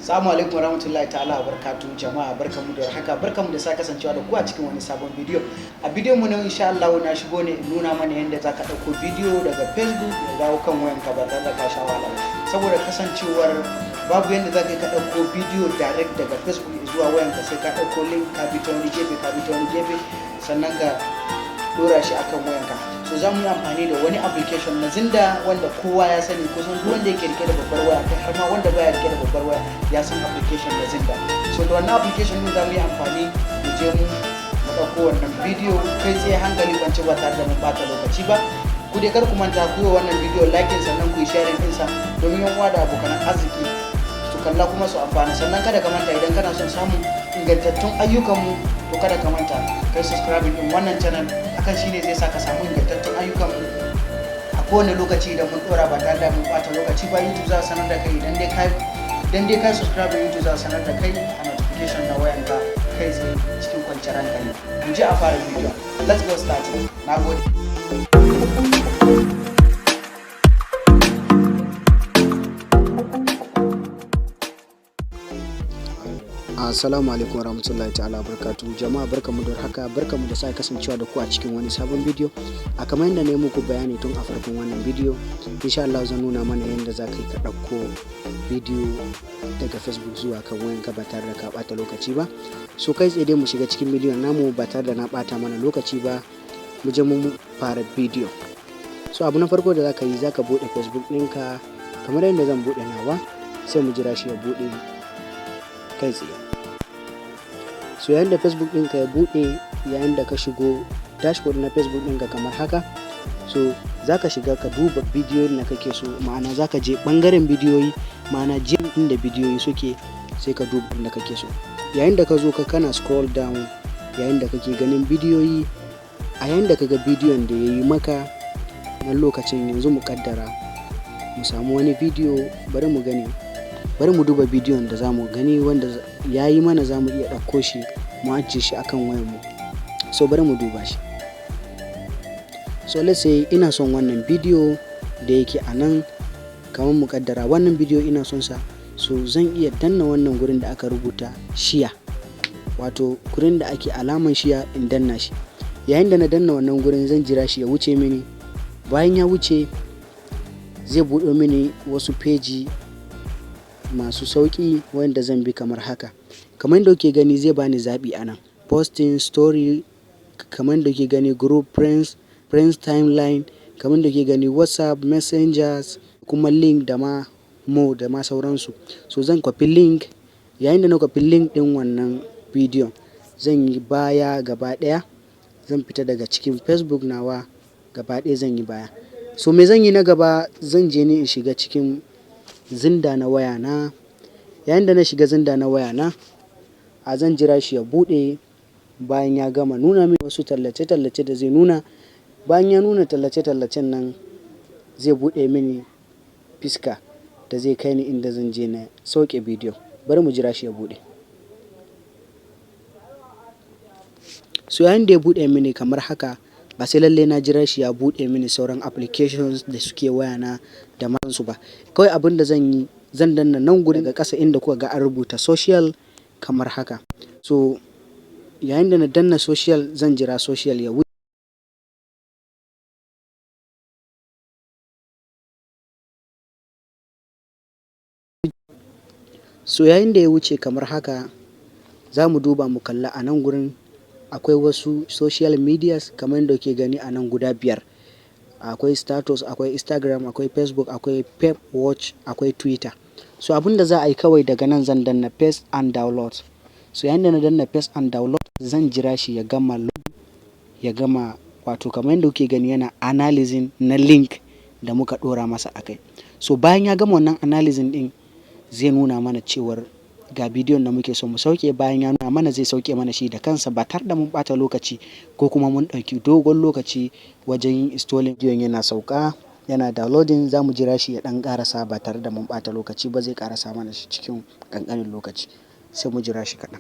Assalamu alaikum warahmatullahi ta'ala wa barakatuh. Jama'a, barkamu da warhaka, barkamu da sa kasancewa da ku a cikin wani sabon bidiyo. A bidiyon mu na, insha Allah, na shigo ne in nuna mana yadda zaka ɗauko bidiyo daga Facebook ya dawo kan wayanka ba tare da ka sha wahala ba. Saboda kasancewar babu yadda zaka ka ɗauko bidiyo direct daga Facebook zuwa wayanka, sai ka ɗauko link, ka bi ta wani gefe, ka bi ta wani gefe, sannan ka dora shi akan wayanka. So za mu yi amfani da wani application na Xender wanda kowa ya sani. Kusan duk wanda yake rike da babbar waya, kai har ma wanda baya rike da babbar waya ya san application na Xender. So da wannan application din za mu yi amfani mu je mu ɗauko wannan bidiyo kai tsaye, hankali kwance, ba tare da mun bata lokaci ba. Ku dai kar ku manta ku yi wannan bidiyo like, sannan ku yi sharing ɗinsa domin yan uwa da abokan arziki su kalla kuma su amfana. Sannan kada ka manta, idan kana son samun ingantattun ayyukanmu, to kada ka manta kai subscribing din wannan channel. Hakan shine zai sa ka samu ingantattun ayyukanmu a kowane lokaci idan mun dora. Ba tare da mun bata lokaci ba, YouTube za a sanar da kai. Idan dai kai subscribe, YouTube za a sanar da kai a notification na wayanka kai tsaye cikin kwanciyar hankali. Mu je a fara bidiyon. Let's go start. Na gode. Assalamu alaikum warahmatullahi ta'ala barkatu. Jama'a, barkamu da haka, barkamu da sake kasancewa da ku a cikin wani sabon bidiyo. A kamar yadda na yi muku bayani tun a farkon wannan bidiyo, insha Allah zan nuna mana yadda za ka yi ka ɗauko bidiyo daga Facebook zuwa kan wayanka ba tare da ka ɓata lokaci ba. So kai tsaye dai mu shiga cikin bidiyon namu ba tare da na ɓata mana lokaci ba. Mu je mu fara bidiyo. So abu na farko da za ka yi, za ka buɗe Facebook ɗinka kamar yadda zan buɗe nawa, sai mu jira shi ya buɗe kai tsaye. So yayin da Facebook ɗinka ya buɗe, yayin da ka shigo dashboard na Facebook ɗinka kamar haka, so za ka shiga ka duba bidiyoyin da kake so, ma'ana za ka je ɓangaren bidiyoyi, ma'ana jin inda bidiyoyi suke, sai ka duba inda kake so. Yayin da ka zo ka kana scroll down, yayin da kake ganin bidiyoyi, a yayin da ka ga bidiyon da ya yi maka na lokacin, yanzu mu kaddara mu samu wani bidiyo, bari mu gani, bari mu duba bidiyon da za mu gani wanda ya yi mana, za mu iya ɗauko shi mu ajiye shi akan wayanmu. So bari mu duba shi. So let's say ina son wannan bidiyo da yake a nan, kamar mu kaddara wannan bidiyo ina son sa. So zan iya danna wannan gurin da aka rubuta share, wato gurin da ake alaman share, in danna shi. Yayin da na danna wannan gurin, zan jira shi ya wuce mini. Bayan ya wuce, zai buɗe mini wasu feji masu sauƙi wanda zan bi kamar haka. Kamar yadda kuke gani, zai bani zaɓi a nan: posting, story, kamar yadda kuke gani, group, friends, friends timeline, kamar yadda kuke gani, WhatsApp, messengers, kuma link, da ma more, da ma sauransu. So zan kwafi link. Yayin da na kwafi link ɗin wannan bidiyon, zan yi baya gaba ɗaya, zan fita daga cikin Facebook nawa gaba ɗaya, zan yi baya. So me zan yi na gaba? Zan je ne in shiga cikin Xender na waya na. Yayin da na shiga Xender na waya na, a zan jira shi ya buɗe. Bayan ya gama nuna min wasu tallace-tallace da zai nuna, bayan ya nuna tallace-tallacen nan, zai buɗe mini fiska da zai kai ni inda zan je na sauke bidiyo. Bari mu jira shi ya buɗe. So yayin da ya buɗe mini kamar haka, ba sai lallai na jira shi ya buɗe mini sauran applications da suke wayana da masu ba. Kawai abin da zan yi, zan danna nan gurin daga ƙasa inda kuka ga an rubuta social kamar haka. So yayin da na danna social, zan jira social ya wuce. So yayin da ya wuce kamar haka, za mu duba mu kalla a nan gurin akwai wasu social medias kamar yadda kuke gani a nan guda biyar. Akwai status, akwai Instagram, akwai Facebook, akwai Pep Watch, akwai Twitter. So abin da za a yi kawai, daga nan zan danna paste and download. So yayin da na danna paste and download, zan jira shi ya gama load, ya gama, wato kamar yadda kuke gani yana analyzing na link da muka ɗora masa a kai. So bayan ya gama wannan analyzing ɗin, zai nuna mana cewar ga bidiyon da muke so mu sauke. Bayan ya nuna mana, zai sauke mana shi da kansa ba tare da mun ɓata lokaci ko kuma mun ɗauki dogon lokaci wajen yin installing. Bidiyon yana sauka, yana downloading, za mu jira shi ya ɗan ƙarasa ba tare da mun ɓata lokaci ba. Zai ƙarasa mana shi cikin ƙanƙanin lokaci. Sai mu jira shi kaɗan.